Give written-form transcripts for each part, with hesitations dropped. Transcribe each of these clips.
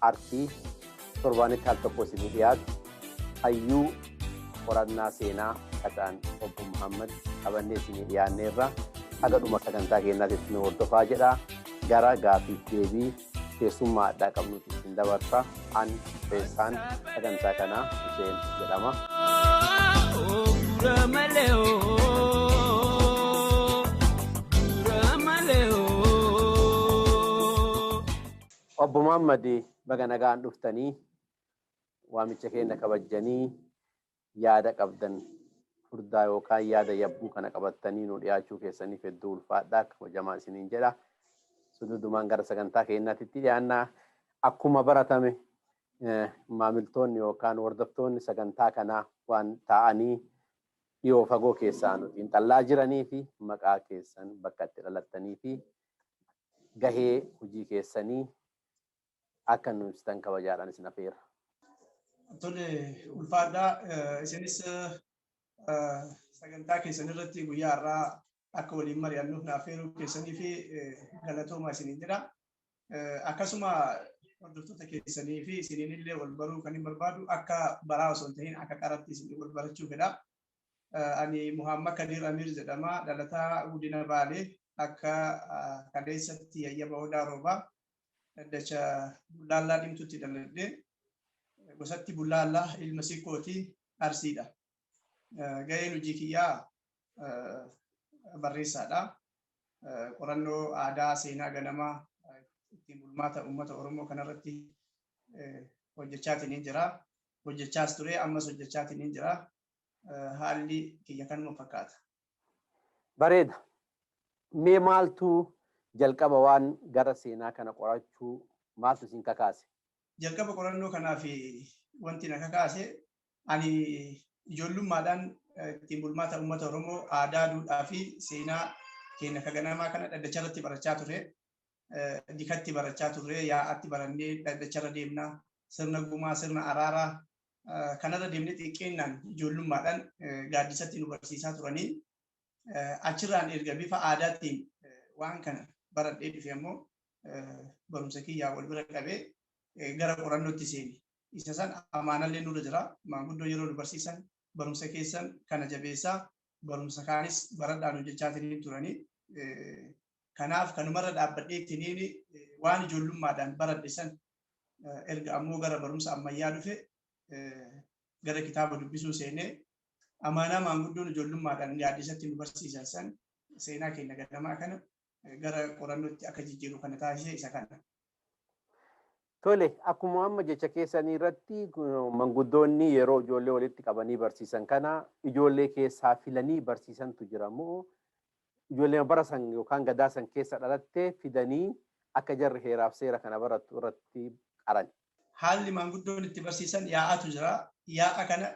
artii torbaanitti al tokko isinii dhiyaatu hayyuu qorannaa seenaa qaxaan obbo Muhammad qabannee isinii dhiyaanneerra haga dhuma sagantaa keenyaatti nu hordofaa jedha. Gara gaaffiif deebii keessummaa addaa qabnutti isin dabarsa. An qopheessaan sagantaa kanaa Huseen jedhama. Obbo Muhammad, baga nagaan dhuftanii, waamicha keenya kabajjanii yaada qabdan furdaa yookaan yaada yabbuu kana qabattanii nu dhiyaachuu keessaniif hedduu ulfaadhaa, kabajamaa isiniin jedha. Sududumaan gara sagantaa keenyaatti dhiyaannaa. Akkuma baratame maamiltoonni yookaan hordoftoonni sagantaa kanaa waan taa'anii dhiyoo fagoo keessaa nu xiinxallaa jiranii fi maqaa keessan, bakka itti dhalattanii fi gahee hojii keessanii akka nu ibsitan kabajaadhaan isin afeera. Tole, ulfaadhaa. Isinis sagantaa keessan irratti guyyaa har'aa akka waliin mari'annuuf na affeeruu keessanii fi galatooma isiniin jedha. Akkasuma hordoftoota keessanii fi isiniin illee wal baruu kan hin barbaadu, akka baraa osoo hin ta'in akka qaratti isin wal barachuu fedha. Ani Muhammad Kadir Amir jedhama. Dhalataa godina Baalee, akka kaleessatti yayyaba Odaa Roobaa, dhaddacha Bullaallaa Dhimtutti dhaladhe. Gosatti Bullaallaa, ilma Sikkooti, Arsiidha. Gaheen hojii kiyyaa barreessaadha. Qorannoo aadaa seenaa ganamaa ittiin bulmaata uummata Oromoo kanarratti hojjechaatiin jira. Hojjechaas ture, ammas hojjechaatiin jira. Haalli kiyya kanuma fakkaata. Bareeda. Mee maaltu jalqaba waan gara seenaa kana qorachuu maaltu isin kakaase? Jalqaba qorannoo kanaaf wanti na kakaase, ani ijoollummaadhaan ittiin bulmaata uummata Oromoo, aadaa, duudhaa fi seenaa keenya ka ganamaa kana dhaddacha irratti barachaa ture. Dikatti barachaa turre, yaa'atti barannee dhaddacharra deemna. Sirna gumaa, sirna araaraa kanarra deemnee xiqqeennaan ijoollummaadhaan gaaddisatti nu barsiisaa turanii, achirraan erga bifa aadaatiin waan kana baradhee dhufe ammoo barumsa kiyyaa wal bira qabee gara qorannootti seeni. Isa san amaanallee nurra jira. Maanguddoo yeroo nu barsiisan barumsa keessan kana jabeessaa, barumsa kaanis baradhaan hojjechaatiin turanii. Kanaaf kanumarra dhaabbadheettiniin waan ijoollummaadhaan baradhe san erga ammoo gara barumsa ammayyaa dhufe, gara kitaaba dubbisuu seenee, amaanaa maanguddoon ijoollummaadhaan gaaddisatti nu barsiisan san, seenaa keenya ganamaa kana gara qorannootti akka jijjiiru kana taasise isa kana. Tole, akkuma amma jecha keessanii irratti, manguddoonni yeroo ijoollee walitti qabanii barsiisan kana ijoollee keessaa filanii barsiisantu jira moo ijoollee bara san yookaan gadaa san keessa dhalattee fidanii akka jarri heeraaf seera kana barattu irratti qaran? Haalli maanguddoon itti barsiisan yaa'atu jira. Yaa'a kana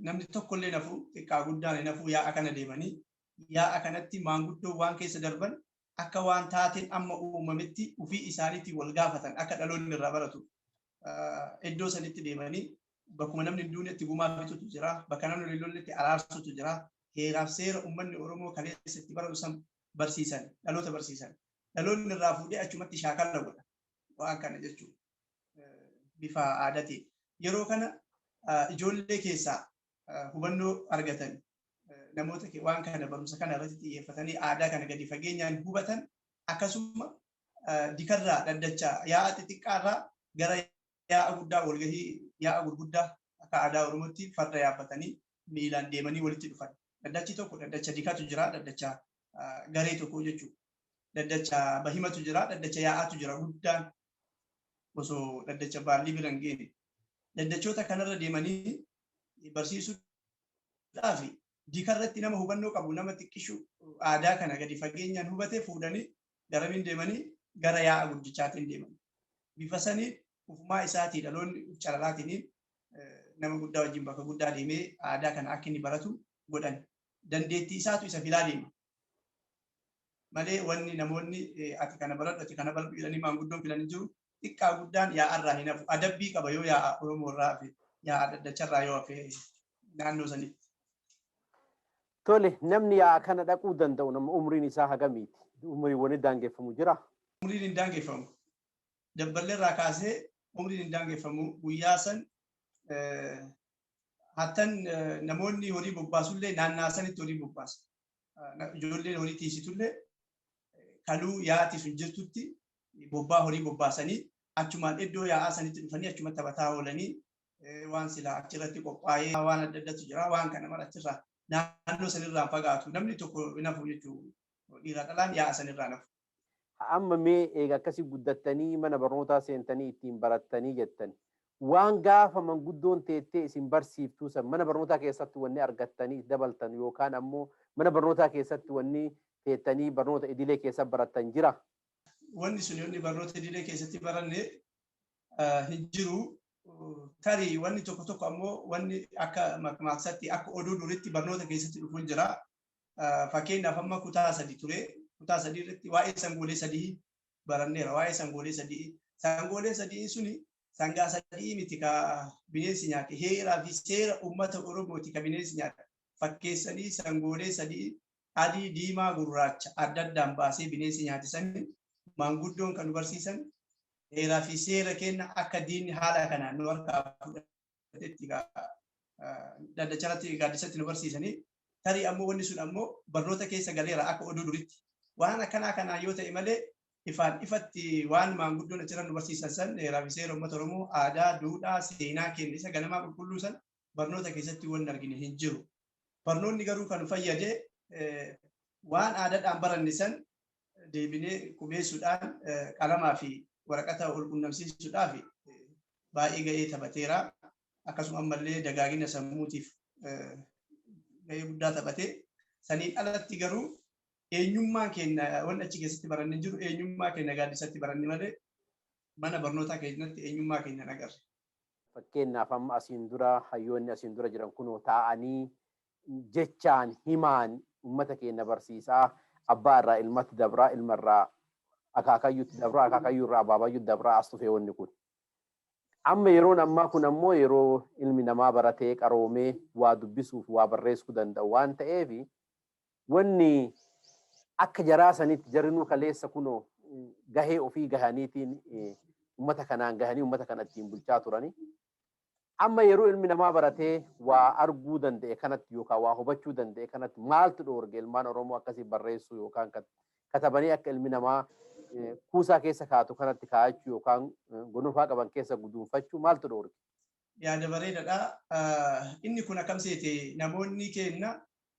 namni tokkollee nafu, xiqqaa guddaan hin hafu. Yaa'a kana deemanii, yaa'a kanatti maanguddoo waan keessa darban akka waan taateen amma uumametti ofii isaaniitiin wal gaafatan akka dhaloonni irraa baratu. Iddoo sanitti deemanii bakkuma namni hin duunetti gumaa fixutu jira. Bakka namni hin lolletti araarsutu jira. Heeraaf seera uummanni Oromoo kaleessa itti baratu san barsiisan, dhaloota barsiisan. Dhaloonni irraa fuudhee achumatti shaakala godha. Waan kana jechuudha. Bifa aadaatiin. Yeroo kana ijoollee keessaa hubannoo argatan, namoota waan kana barumsa kana irratti xiyyeeffatanii aadaa kana gadi fageenyaan hubatan, akkasuma dikarraa, dhaddacha yaa'a xixiqqaarraa gara yaa'a guddaa, walgahii yaa'a gurguddaa akka aadaa Oromootti farda yaabbatanii miilaan deemanii walitti dhufan. Dhaddachi tokko dhaddacha dikatu jira, dhaddacha garee tokko jechuudha. Dhaddacha bahimatu jira, dhaddacha yaa'atu jira guddaan osoo dhaddacha baallii bira hin geenye. Dhaddachoota kanarra deemanii barsiisuudhaaf dikarratti nama hubannoo qabu, nama xiqqishu aadaa kana gadi fageenyaan hubate fuudhanii garamiin deemanii? Gara yaa'a guddichaatiin deeman. Bifa saniin ufumaa isaatii dhaloonni uf calalaatiin nama guddaa wajjin bakka guddaa deemee aadaa kana akka inni baratu godhan. Dandeettii isaatu isa filaa deema. Malee wanni namoonni ati kana baradhu, ati kana baradhu jedhanii maanguddoon filanii jiru, xiqqaa guddaan yaa'arraa hin hafu. Adabbii qaba yoo yaa'a Oromoo irraa hafe, yaa'a dhaddacharraa yoo hafe naannoo sanitti. Tole, namni yaa'a kana dhaquu danda'u nama umriin isaa hagamiiti? Umriiwwan daangeffamu jira? Umriin hin daangeffamu. Dabballee irraa kaasee umriin hin daangeffamu. Guyyaa san hattan namoonni horii bobbaasullee naannaa sanitti horii bobbaasa. Ijoolleen horii tiisitullee kaluu yaati sun jirtutti bobbaa horii bobbaasanii achumaan iddoo yaa'aa sanitti dhufanii achuma taphataa oolanii, waan silaa achirratti qophaa'ee waan adda addaatu jira, waan kana mara achirraa naannoo sanirraa fagaatu, namni tokko hin hafu jechuudha. Dhiiraa dhalaan yaa'a sanirraa hafu. Amma mee eega akkasii guddattanii mana barnootaa seentanii ittiin barattanii jettan, waan gaafa manguddoon teettee isin barsiiftuu san mana barnootaa keessatti wanni argattanii dabaltan yookaan ammoo mana barnootaa keessatti wanni teettanii barnoota idilee keessa barattan jira? Wanni sun, wanni barnoota idilee keessatti baranne hin jiru. Tarii wanni tokko tokko ammoo wanni akka makmaaksaatti, akka oduu duritti barnoota keessatti dhufuun jira. Fakkeenyaaf, amma kutaa 3 ture. Kutaa 3 irratti waa'ee sangoolee 3 baranneera. Waa'ee sangoolee 3. Sangoolee 3 suni sangaa 3 miti ka bineensi nyaate. Heeraa fi seera uummata Oromooti ka bineensi nyaate. Fakkeessanii sangoolee 3, adii, diimaa, gurraacha adda addaan baasee bineensi nyaate sani maanguddoon kan nu barsiisan heeraa fi seera kenna akka diinni haala kanaan nu harkaa fudhatetti daddacharratti gaaddisatti nu barsiisanii. Tarii ammoo wanni sun ammoo barnoota keessa galeera akka oduu duritti. Waan akkanaa kanaa yoo ta'e malee, ifaan ifatti waan maanguddoon achirra nu barsiisan san, heeraa fi seera uummata Oromoo, aadaa, duudhaa, seenaa keenya isa ganamaa qulqulluu san barnoota keessatti wanni argine hin jiru. Barnoonni garuu kan fayyade waan aadaadhaan baranne san deebinee qubeessuudhaan, qalamaa fi waraqata wal qunnamsiisuudhaaf baay'ee ga'ee taphateera. Akkasuma ammallee dagaagina sammuutiif ga'ee guddaa taphate. Saniin alatti garuu eenyummaa keenya wanni achi keessatti baranne jiru, eenyummaa keenya gaaddisatti baranne malee mana barnootaa keenyatti eenyummaa keenya agarre. Fakkeenyaaf, amma asiin dura hayyoonni asiin dura jiran kunoo taa'anii jechaan himaan uummata keenya barsiisaa, abbaa irraa ilmatti dabraa, ilma irraa akaakayyuutti dabraa, akaakayyuu irraa abaabayyuutti dabraa as dhufee wanni kun. Amma yeroon ammaa kun ammoo yeroo ilmi namaa baratee qaroomee waa dubbisuuf waa barreessuu danda'u waan ta'eef, wanni akka jaraa sanitti jarinuu kaleessa kunoo gahee ofii gahaniitiin uummata kanaan gahanii uummata kana ittiin bulchaa turani. Amma yeroo ilmi namaa baratee waa arguu danda'e kanatti yookaan waa hubachuu danda'e kanatti, maaltu dhoorge ilmaan Oromoo akkasii barreessuu yookaan katabanii akka ilmi namaa kuusaa keessa kaatu kanatti kaa'achuu yookaan gonofaa qaban keessa guduunfachuu maaltu dhoorge? Yaada bareedaadha. Inni kun akkam seete, namoonni keenya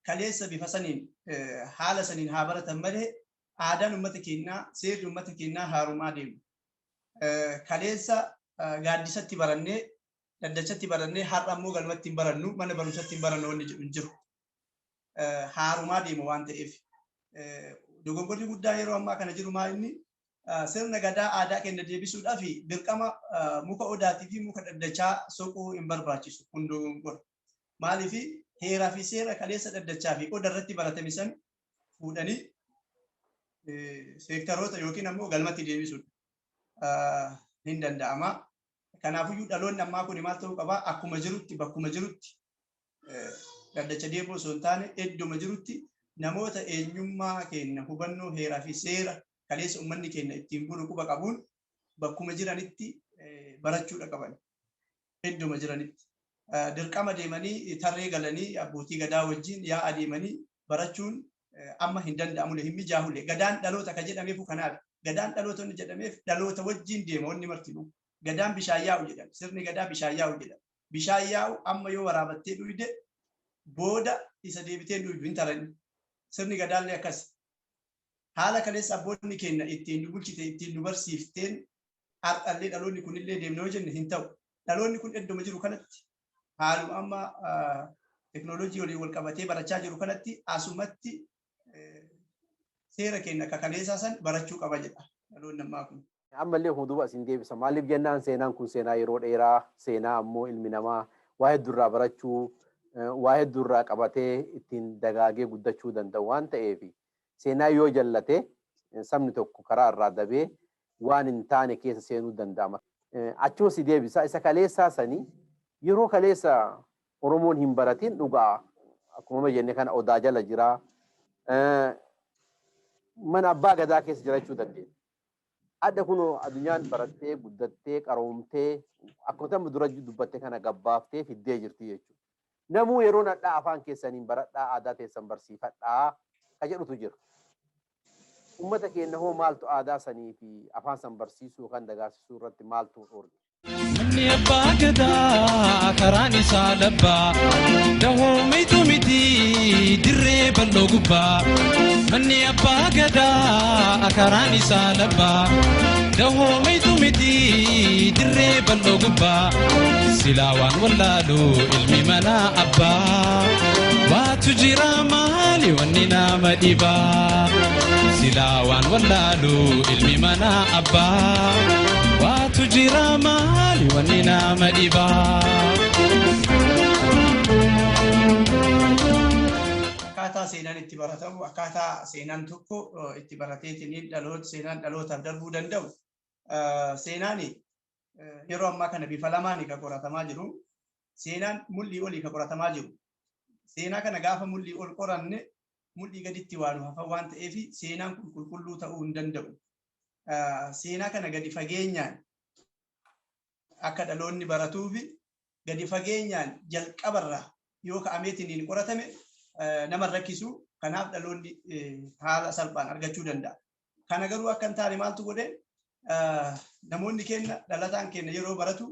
kaleessa bifa saniin, haala saniin haa baratan malee, aadaan uummata keenyaa, seerri uummata keenyaa haarumaa deemu. Kaleessa gaaddisatti barannee, daddachatti barannee, har'a ammoo galmatti hin barannu, mana barumsatti hin barannu wanni jedhu hin jiru. Haarumaa deema waan ta'eef. Dogongorri guddaa yeroo ammaa kana jiru maal inni, sirna gadaa aadaa keenya deebisuudhaaf dirqama muka odaatii fi muka daddachaa soquu hin barbaachisu, kun dogongora. Maaliif, heeraa fi seera kaleessa daddachaa fi oda irratti baratame san fuudhanii seektaroota yookiin ammoo galmatti deebisuudha. Hin danda'ama. Kanaafiyyuu dhaloonni ammaa kun maal ta'uu qabaa? Akkuma jirutti, bakkuma jirutti, daddacha deemuu osoo hin taane, idduma jirutti namoota eenyummaa keenya hubannoo heeraa fi seera kaleessa uummanni keenya ittiin bulu quba qabuun bakkuma jiranitti barachuudha qaban. Idduma jiranitti. Dirqama deemanii tarree galanii abbootii gadaa wajjin yaa'a deemanii barachuun amma hin danda'amule, hin mijaahule. Gadaan dhaloota ka jedhameefu kanaaf. Gadaan dhaloota inni jedhameef dhaloota wajjin deema wanni martinuu. Gadaan bishaan yaa'u jedhama. Sirni gadaa bishaan yaa'u jedhama. Bishaan yaa'u amma yoo waraabattee dhuyde, booda isa deebitee dhuydu hin tarani. Sirni gadaallee akkas. Haala kaleessa abboonni keenya ittiin nu bulchite, ittiin nu barsiifteen har'allee dhaloonni kunillee deemna yoo jenne hin ta'u. Dhaloonni kun idduma jiru kanatti, haaluma amma teknooloojii waliin wal qabatee barachaa jiru kanatti, asumatti seera keenya akka kaleessaa san barachuu qaba jedha dhaloonni ammaa kun. Ammallee duuba isin deebisa. Maaliif jennaan, seenaan kun seenaa yeroo dheeraa, seenaa ammoo ilmi namaa waa hedduurraa barachuu, waa hedduurraa qabatee ittiin dagaagee guddachuu danda'u waan ta'eef, seenaa yoo jallate sabni tokko karaa irraa dabee waan hin taane keessa seenuu danda'ama. Achuma si deebisa, isa kaleessaa sanii, yeroo kaleessa Oromoon hin baratin, dhugaa akkuma jenne kana odaa jala jiraa, mana abbaa gadaa keessa jiraachuu dandeenya. Adda kunoo addunyaan barattee guddattee qaroomtee akkuma dura dubbatte kana gabbaaftee fiddee jirti jechuudha. Namuu yeroo nadhaa afaan keessaniin baradhaa, aadaa teessan barsiifadhaa ka jedhutu jira. Uummata keenya hoo maaltu aadaa sanii fi afaan san barsiisuu kan dagaagsisuu irratti maaltu dhoorge? Manni abbaa gadaa karaan isaa labbaa, dahoomitu miti dirree bal'oo gubbaa. Manni abbaa gadaa karaan isaa labbaa, dahoomitu miti dirree bal'oo gubbaa. Silaa waan wallaalu ilmi mana abbaa, waatu jira maali wanni nama dhibaa? Silaa waan wallaalu ilmi mana abbaa, waatu jira maali wanni nama dhibaa? Akkaataa seenaan itti baratamu, akkaataa seenaan tokko itti barateetiin dhaloota seenaan dhalootaaf darbuu danda'u. Seenaan yeroo ammaa kana bifa lamaan kan qoratamaa jiru. Seenaan mul'ii olii kan qoratamaa jiru. Seenaa kana gaafa mul'ii ol qoranne mul'ii gaditti waan hafan waan ta'eef seenaan kun qulqulluu ta'uu hin danda'u. Seenaa kana gadi fageenyaan akka dhaloonni baratuufi gadi fageenyaan jalqabarraa yoo ka'ameetiin qoratame nama rakkisu, kanaaf dhaloonni haala salphaan argachuu danda'a. Kana garuu akka hin taane maaltu godhe? Namoonni keenya, dhalataan keenya yeroo baratu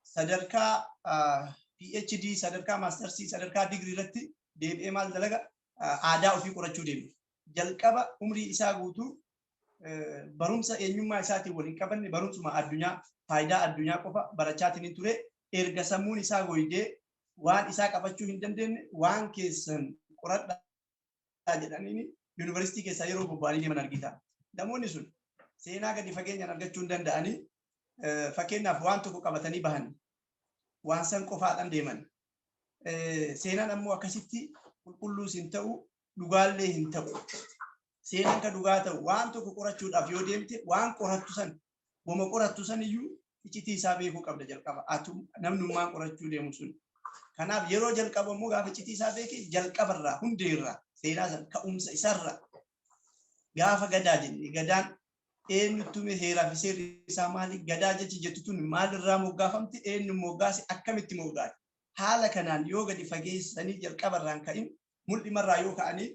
sadarkaa PhD, sadarkaa maastarsii, sadarkaa digirii irratti deebi'ee maal dalaga? Aadaa ofii qorachuu deema. Jalqaba umrii isaa guutuu barumsa eenyummaa isaatiin waliin qabanne, barumsuma addunyaa, faayidaa addunyaa qofa barachaatiin ture. Erga sammuun isaa goydee waan isaa qabachuu hin dandeenye, waan keessan qoradhaa jedhaniin yuunivarsiitii keessaa yeroo bobba'anii deeman argita. Namoonni sun seenaa gadi fageenyaan argachuu hin danda'anii, fakkeenyaaf waan tokko qabatanii bahan, waan san qofaadhaan deeman. Seenaan ammoo akkasitti qulqulluus hin ta'u, dhugaallee hin ta'u. Seenaan kan dhugaa ta'u, waan tokko qorachuudhaaf yoo deemte, waan qorattu san, wama qorattu san iyyuu iccitii isaa beekuu qabda jalqaba. Atu namnummaan qorachuu deemu sun. Kanaaf yeroo jalqaba immoo gaafa iccitii isaa beeke, jalqabarraa, hundeerraa, seenaa san ka'umsa isarraa, gaafa gadaa jenne, gadaan eenyutti, heeraa fi seerri isaa maali, gadaa jechi jettu tun maalirraa moggaafamti, eenyu moggaase, akkamitti moggaate, haala kanaan yoo gadi fageessanii jalqabarraan ka'in, mul'imarraa yoo ka'anii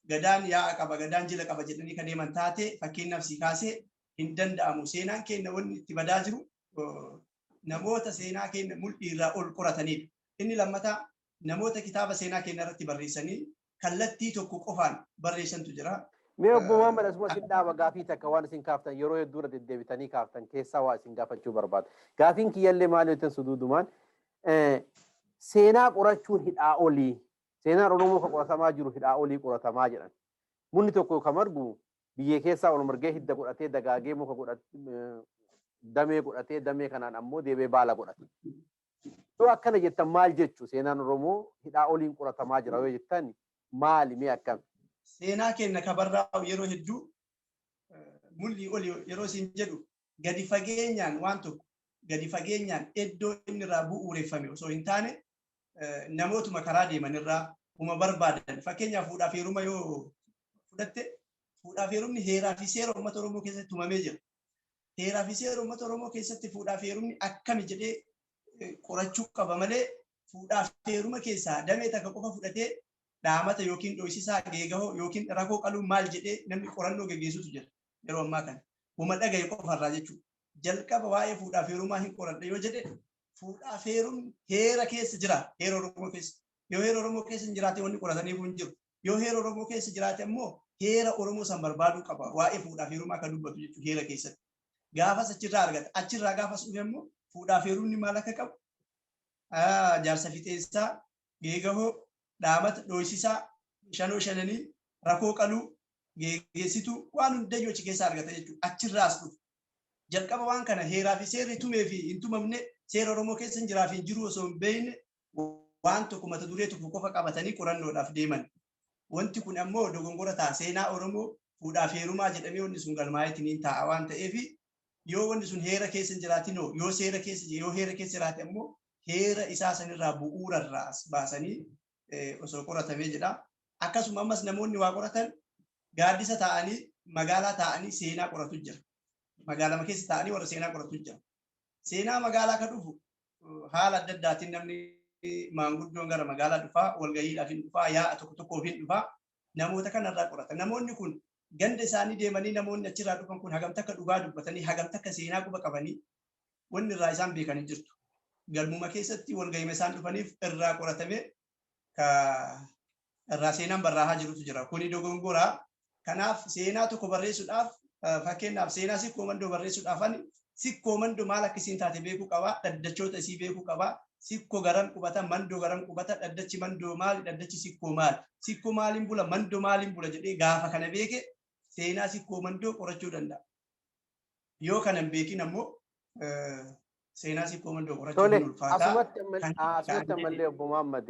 gadaan yaa'a qaba, gadaan jila qaba jedhanii kan deeman taate, fakkeenyaaf si kaasee, hin danda'amu. Seenaan keenya wanni itti badaa jiru namoota seenaa keenya mul'iirraa ol qoratanidha. Inni lammataa, namoota kitaaba seenaa keenya irratti barreessanii kallattii tokko qofaan barreessantu jira. Mee obbo Muhammad, asuma isin dhaaba. Gaafii takka waan isin kaaftan, yeroo hedduu irra deddeebitanii kaaftan keessaa waa isin gaafachuu barbaada. Gaafiin kiyyallee maal yoo ta'an, suduudumaan seenaa qorachuun hidhaa olii, seenaan Oromoo kan qoratamaa jiru hidhaa olii qoratamaa jedhan. Munni tokko kan margu biyyee keessaa ol margee, hidda godhatee, dagaagee, muka godhatee, damee godhatee, damee kanaan ammoo deebee baala godhate. Yoo akkana jettan maal jechu? Seenaan Oromoo hidhaa oliin qoratamaa jira yoo jettan maali, mee akkam? Seenaa keenya ka barraa'u yeroo hedduu mul'ii olii yeroo isin jedhu, gadi fageenyaan waan tokko gadi fageenyaan iddoo inni irraa bu'uureffame osoo hin taane, namootuma karaa deeman irraa uma barbaadan. Fakkeenyaaf fuudhaaf heeruma yoo fudhatte, fuudhaaf heerumni heeraa fi seera uummata Oromoo keessatti tumamee jira. Heeraa fi seera uummata Oromoo keessatti fuudhaaf heerumni akkami jedhee qorachuu qaba malee, fuudhaaf heeruma keessaa damee takka qofa fudhatee dhaamata yookiin dhoysisaa, geegahoo yookiin rakoo qaluu maal jedhee namni qorannoo geggeessutu jira yeroo ammaa kana. Wama dhagaye qofarraa jechuudha. Jalqaba waa'ee fuudhaaf heerumaa hin qoradhe yoo jedhe, fuudhaaf heerumni heera keessa jira, heera Oromoo keessa. Yoo heera Oromoo keessa hin jiraate, wanni qorataniif hin jiru. Yoo heera Oromoo keessa jiraate immoo heera Oromoo san barbaaduu qaba, waa'ee fuudhaaf heerumaa kan dubbatu jechuudha heera keessatti. Gaafas achirraa argata. Achirraa gaafas dhufe immoo fuudhaaf heerumni maal akka qabu, jaarsa fixeensaa, geegahoo, dhaamata, dhoysisaa, shanoo shananii, rakoo qaluu, geeggeessituu, waan hundayyuu achi keessaa argata jechuudha. Achirraas dhufu. Jalqaba waan kana heeraa fi seerri tumee fi hin tumamne, seera Oromoo keessa hin jiraa fi hin jiru osoo hin beekne, waan tokko mata duree tokko qofa qabatanii qorannoodhaaf deeman. Wanti kun ammoo dogongora ta'a. Seenaa Oromoo fuudhaaf heerumaa jedhamee wanni sun galmaa'eetiin taa'a waan ta'eef, yoo wanni sun heera keessa hin jiraatinoo, yoo seera keessa, yoo heera keessa jiraate ammoo heera isaa sanirraa bu'uurarraa as baasanii osoo qoratamee jedha. Akkasuma ammas namoonni waa qoratan gaaddisa taa'anii magaalaa taa'anii seenaa qoratu jira. Magaalama keessa taa'anii warra seenaa qoratu jira. Seenaa magaalaa kan dhufu haala adda addaatiin namni maanguddoon gara magaalaa dhufaa, walgahiidhaaf hin dhufaa, yaa'a tokko tokkoof hin dhufaa. Namoota kanarraa qorata. Namoonni kun ganda isaanii deemanii namoonni achirraa dhufan kun hagam takka dhugaa dubbatanii, hagam takka seenaa quba qabanii wanni irraa isaan beekanii jirtu. Galmuma keessatti walgahima isaan dhufaniif irraa qoratamee ka irraa seenaan barraahaa jirutu jira. Kuni dogongoraa. Kanaaf seenaa tokko barreessuudhaaf, fakkeenyaaf seenaa Sikkoo Mandoo barreessuudhaaf, ani Sikkoo Mandoo maal akka isiin taate beekuu qabaa, dhaddachoota isii beekuu qabaa, Sikkoo garam qubata, Mandoo garam qubata, dhaddachi Mandoo maali, dhaddachi Sikkoo maali, Sikkoo maaliin bula, Mandoo maaliin bula jedhee gaafa kana beeke seenaa Sikkoo Mandoo qorachuu danda'a. Yoo kana hin beekin ammoo seenaa Sikkoo Mandoo qorachuun Tole, ni ulfaata. Asumatti ammallee obbo Muhammad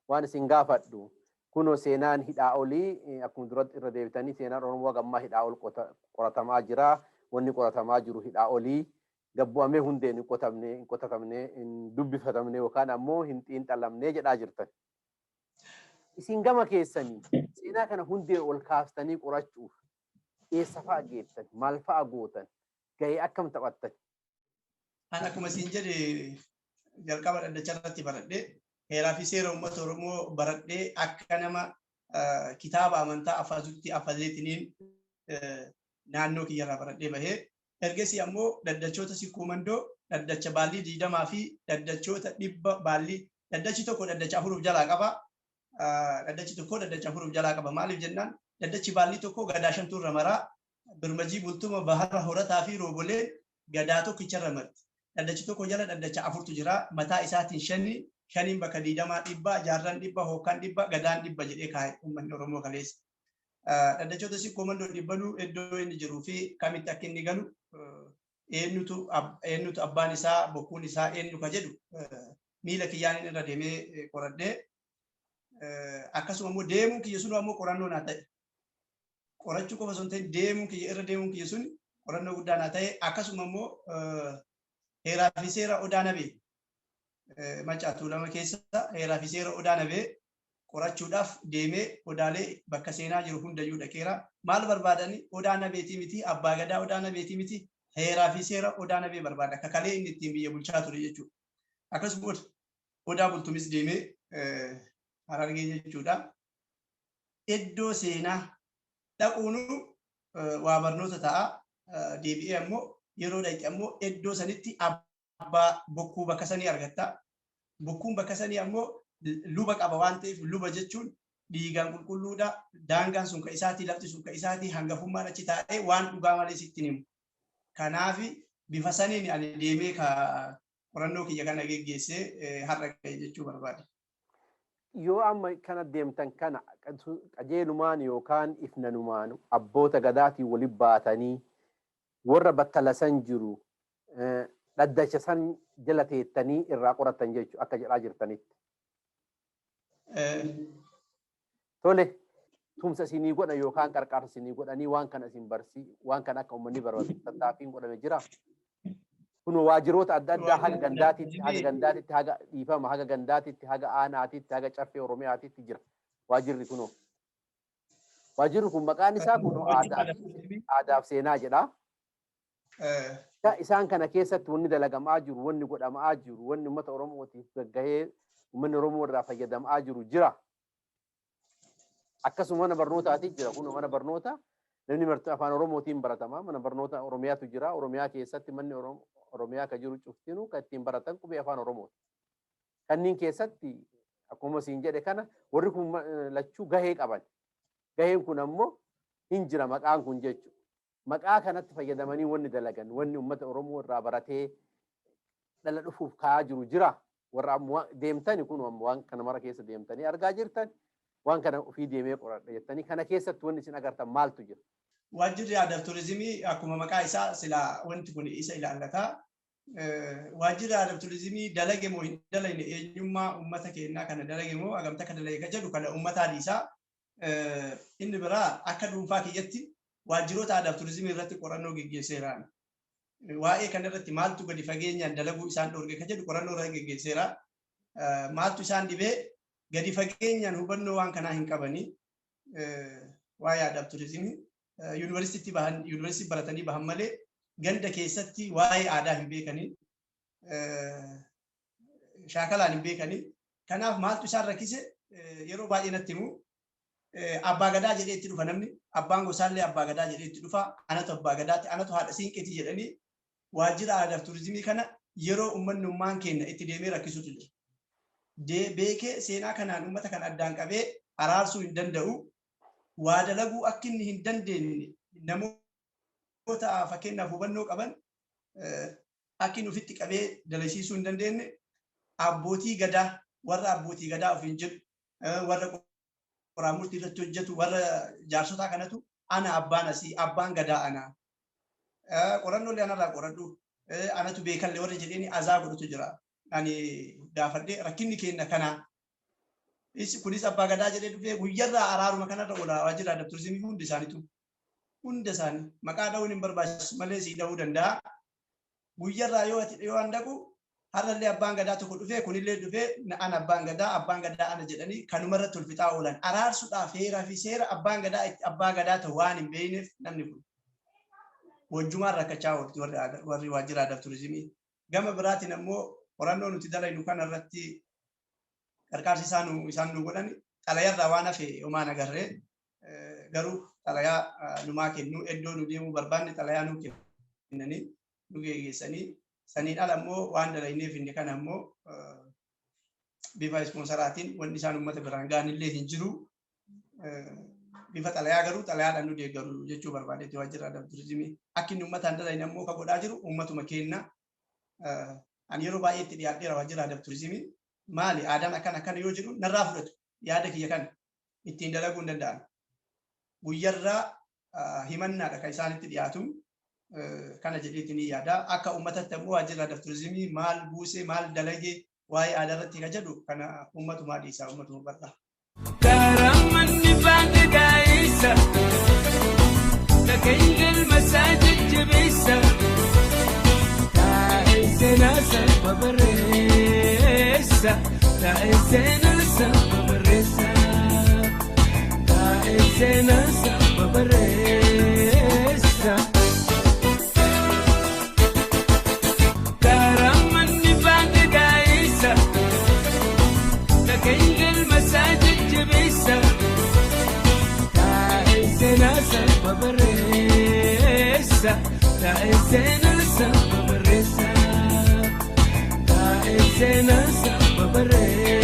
waan isin gaafadhu. Kunoo seenaan hidhaa olii akkuma duratti irra deebitanii seenaan Oromoo gammaa hidhaa ol qoratamaa jira. Wanni qoratamaa jiru hidhaa olii gabbu'amee hundeen hin qotamne, hin qotatamne, hin dubbifatamne yookaan ammoo hin xiinxalamne jedhaa jirtan. Isin gama keessanii seenaa kana hundee ol kaastanii qorachuuf eessa fa'a geettan, maal fa'a gootan, gahee akkam taphattan? An akkuma isin jedhe jalqaba dhaddacha irratti baradhee, heeraa fi seera uummata Oromoo baradhee, akka nama kitaaba amantaa afazutti afazeetiniin naannoo kiyyarraa baradhee bahee, ergasii ammoo dhaddachoota Sikkoo Mandoo, dhaddacha baallii 20 fi dhaddachoota 100 baallii, dhaddachi tokko dhaddacha afuruuf jalaa qaba. Dhaddachi tokko dhaddacha afuruuf jalaa qaba. Maaliif jennaan, dhaddachi baallii tokko gadaa shantu irra maraa: Birmajii, Bultuma, Bahara, Horataa fi Roobolee gadaa tokkicharra marti. Dhaddachi tokko jala dhaddacha afurtu jira. Mataa isaatiin shani, shaniin bakka 20 100, jaarran 100, hookkan 100, gadaan 100 jedhee kaa'e uummanni Oromoo kaleessa. Dhaddachoota Sikkoo Mandoo dhibbanuu iddoo inni jiruu fi kamitti akka inni galu, eenyutu abbaan isaa, bokkuun isaa eenyu ka jedhu miila kiyyaan irra deemee qoradhee, akkasuma immoo deemuun kiyya sun ammoo qorannoo naa ta'e. Qorachuu qofa osoo hin ta'in deemuun kiyya, irra deemuun kiyya sun qorannoo guddaa naa ta'e. Akkasuma immoo heeraa fi seera Odaa Nabee, Macaa Tuulama keessa heeraa fi seera Odaa Nabee qorachuudhaaf deemee odaalee bakka seenaa jiru hundayyuu dhaqeera. Maal barbaadani? Odaa Nabeetii miti, abbaa gadaa Odaa Nabeetii miti, heeraa fi seera Odaa Nabee barbaada. Kakalee inni ittiin biyya bulchaa ture jechuudha. Akkasuma Odaa Bultumis deemee, Harargee jechuudha. Iddoo seenaa dhaquunu waa barnoota ta'a. Deebi'ee ammoo yeroo dhaqxe ammoo iddoo sanitti abbaa bokkuu bakka sanii argatta. Bokkuun bakka sanii ammoo luba qaba waan ta'eef, luba jechuun dhiigaan qulqulluudha. Daangaan sun ka isaatii, lafti sun ka isaatii, hangafummaan achi taa'ee waan dhugaa malee sitti himu. Kanaaf bifa saniin ani deemee ka qorannoo kiyya kana geggeessee har'a ga'e jechuu barbaade. Yoo amma kana deemtan kana qajeelumaan yookaan ifnanumaan abboota gadaatiin waliin baatanii warra battala san jiru dhaddacha san jala teettanii irraa qorattan jechuudha akka jedhaa jirtanitti. Tole, tumsa isinii godha yookaan qarqaarsa isinii godhanii waan kana isin barsii, waan kana akka uummanni barbaadu tattaaffiin godhame jira. Kun waajjiroota adda addaa haga gandaatitti haga, dhiifama, haga gandaatitti, haga aanaatitti, haga caffee Oromiyaatitti jira waajjirri kunoo. Waajjirri kun maqaan isaa kunoo aadaaf seenaa jedha. Isaan kana keessatti wanni dalagamaa jiru, wanni godhamaa jiru, wanni uummata Oromootiif gaggahee uummanni Oromoo irraa fayyadamaa jiru jira. Akkasuma mana barnootaati jira. Kun mana barnoota namni marti afaan Oromootiin baratama. Mana barnoota Oromiyaatu jira. Oromiyaa keessatti manni Oromiyaa ka jiru cuftinuu kan ittiin baratan qubee afaan Oromooti. Kanneen keessatti akkuma siin jedhe kana warri kun lachuu gahee qaban. Gaheen kun ammoo hin jira maqaan kun jechuudha. Maqaa kanatti fayyadamanii wanni dalagan, wanni uummata Oromoo irraa baratee dhala dhufuuf kaa'aa jiru jira. Warra deemtani kun waan kana mara keessa deemtanii argaa jirtan, waan kana ofii deemee qoradha jettanii kana keessatti wanni isin agartan maaltu jira? Waajjirri aadaa fi turizimii akkuma maqaa isaa silaa wanti kun isa ilaallata. Waajjirri aadaa fi turizimii dalage moo hin dalagne, eenyummaa uummata keenyaa kana dalage moo hagamta akka dalage ka jedhu kana uummataa dhiisaa. Inni biraa akka dhuunfaa kiyyatti waajjiroota aadaa fi turizimii irratti qorannoo geggeesseera. Waa'ee kana irratti maaltu gadi fageenyaan dalaguu isaan dhoorge ka jedhu qorannoo irratti geggeesseera. Maaltu isaan dhibee? Gadi fageenyaan hubannoo waan kanaa hin qabanii waa'ee aadaa fi turizimii. Yuunivarsiitii bahan, yuunivarsiitii baratanii bahan malee ganda keessatti waa'ee aadaa hin beekanii, shaakalaan hin beekanii. Kanaaf maaltu isaan rakkise? Yeroo baay'ee natti himu. Abbaa gadaa jedhee itti dhufa namni, abbaan gosaallee abbaa gadaa jedhee itti dhufa, anatu abbaa gadaati, anatu haadha siinqeeti jedhanii waajjira aadaa fi turizimii kana yeroo uummanni keenya itti deemee rakkisutu jira. Beekee seenaa kanaan uummata kana addaan qabee araarsuu hin danda'u. Waa dalaguu akka inni hin dandeenye, namoota fakkeenyaaf hubannoo qaban akka inni ofitti qabee dalasiisuu hin dandeenye, abbootii gadaa, warra abbootii gadaa ofiin jedhu, warra qoraa murtii irratti hojjetu, warra jaarsotaa kanatu ana abbaan asii, abbaan gadaa ana. Qorannoolee anarraa qoradhu, anatu beekallee warra jedheeni azaa godhutu jira. Ani gaafadhee rakkinni keenya kanaa. Kunis abbaa gadaa jedhee dhufee guyyarraa araaruma kanarra oola. Waajjira aadaa turizimii hundi isaaniitu. Hunda isaanii maqaa dha'uun hin barbaachisu malee sii dha'uu danda'a. Guyyarraa yoo ati dhiyoo an dhaqu, har'allee abbaan gadaa tokko dhufee, kunillee dhufee, ana abbaan gadaa, abbaan gadaa ana jedhanii kanumarratti ulfixaa oolan. Araarsuudhaaf heeraa fi seera abbaan gadaa itti abbaa gadaa ta'u waan hin beekneef namni kun wajjumaan rakkachaa oolti warri waajjira aadaa turizimii. Gama biraatiin ammoo qorannoo nuti dalaynu kanarratti qarqaarsi isaan nu godhan xalayarraa waan hafe homaan agarree, garuu xalayaa numaa kennu, iddoo nu deemuu barbaanne xalayaa nu kennanii nu geggeessanii. Saniin ala ammoo waan dalayneef inni kana ammoo bifa ispoonsaraatiin wanni isaan uummata biraan ga'anillee hin jiru. Bifa xalayaa garuu xalayaadhaan nu deeggaru jechuu barbaadeetti waajjira aadaa turizimii. Akka inni uummataan dalayne ammoo ka godhaa jiru uummatuma kenna. Ani yeroo baay'ee itti dhiyaadheera waajjira aadaa turizimii. Maali aadaan akkana akkana yoo jedhu narraa fudhatu, yaada kiyya kana ittiin dalaguu hin danda'an. Guyyarraa himannaadha kan isaanitti dhiyaatu. Kana jedheetiin ni yaada. Akka uummatatti ammoo waajjira aadaa turizimii maal buusee, maal dalagee waa'ee aadaa irratti ka jedhu kana uummatumaa dhiisaa, uummatuma bal'aa. Karamanni baanni daa'isa dhagahin galmasaa jajjabeessa taa'ee seenaa saba barreessa, taa'ee seenaa saba barreessa, taa'ee seenaa saba barreessa. Karamanni baanni daa'isa dhagahin galmasaa jajjabeessa taa'ee seenaa saba barreessa, taa'ee seenaa saba barreessa, taa'ee seenaa saba barreessa.